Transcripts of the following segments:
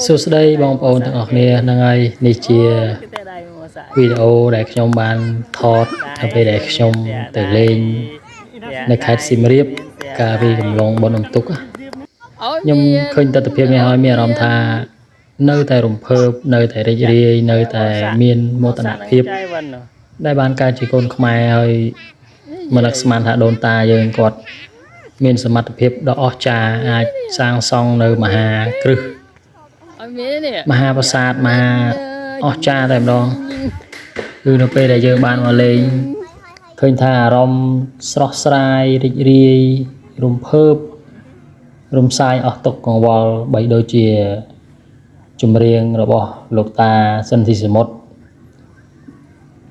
សួស្តីបងប្អូនទាំងអស់គ្នាហ្នឹងហើយនេះជាវីដេអូដែលខ្ញុំបានថតនៅពេលដែលខ្ញុំទៅលេងនៅខេត្តសៀមរាបកាលពីកំឡុងបុណ្យអុំទូកខ្ញុំឃើញទស្សនភាពនេះហើយមានអារម្មណ៍ថានៅតែរំភើបនៅតែរីករាយនៅតែមានមោទនភាពដែលបានកើតជាកូនខ្មែរហើយមិននឹកស្មានថាដូនតាយើងគាត់មានសមត្ថភាពដ៏អស្ចារ្យអាចសាងសង់នៅមហាគ្រឹះ មហាប្រាសាទមហាអស្ចារ្យតែម្ដងគឺនៅពេលដែលយើងបានមកលេងឃើញថាអារម្មណ៍ស្រស់ស្រាយរីករាយរំភើបរំសាយអស់ទុក្ខកង្វល់បីដូចជាចម្រៀងរបស់លោកតាសិនធីសមុទ្រ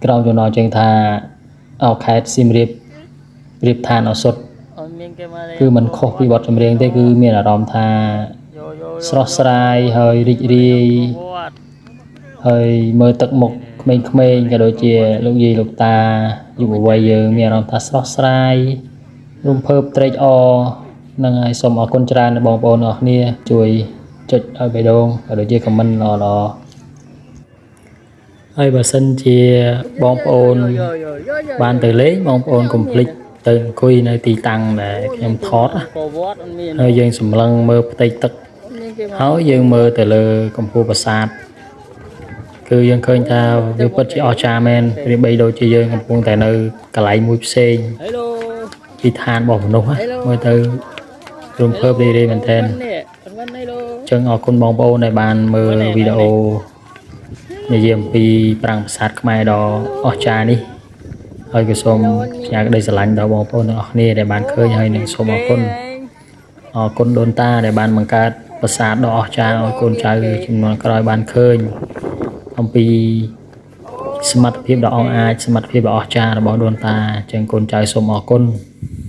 ក្រោមចំណងជើងថាអោខេតសៀមរាបប្រៀបឋានឱសថគឺมันខុសពីបទចម្រៀងទេគឺមានអារម្មណ៍ថាស្រស់ស្រាយហើយរីករាយហើយមើលទឹកមុខក្មេងៗក៏ដូចជាលោកយាយលោកតាយុវវ័យយើងមានអារម្មណ៍ថាស្រស់ស្រាយរំភើបត្រេកអរហ្នឹងហើយសូមអរគុណច្រើនដល់បងប្អូនអរគ្នាជួយចុចឲ្យបេះដូងក៏ដូចជា comment ល្អៗហើយបើសិនជាបងប្អូនបានទៅលេងបងប្អូនកុំភ្លេចទៅអង្គុយនៅទីតាំងដែលខ្ញុំថតណាហើយយើងសម្លឹងមើលផ្ទៃទឹក ហើយយើងមើលទៅលើកំពូលប្រាសាទគឺយើងឃើញថាវាពិតជាអស្ចារ្យមែនប្រៀបបីដូចជាយើងកំពុងតែនៅកន្លែងមួយផ្សេងទីឋានរបស់មនុស្សណាមើលទៅរំភើបរីករាយមែនទែនចឹងអរគុណបងប្អូនដែលបានមើលវីដេអូនិយាយអំពីប្រាង្គប្រាសាទខ្មែរដ៏អស្ចារ្យនេះហើយក៏សូមផ្ញើក្តីស្រឡាញ់ដល់បងប្អូនទាំងអស់គ្នាដែលបានឃើញហើយនឹងសូមអរគុណ អរគុណដូនតាដែលបានបង្កើតប្រាសាទដ៏អស្ចារ្យឲ្យកូនចៅជំនាន់ក្រោយបានឃើញអំពីសមត្ថភាពដ៏អង់អាចសមត្ថភាពដ៏អស្ចារ្យរបស់ដូនតាចឹងកូនចៅសូមអរគុណ។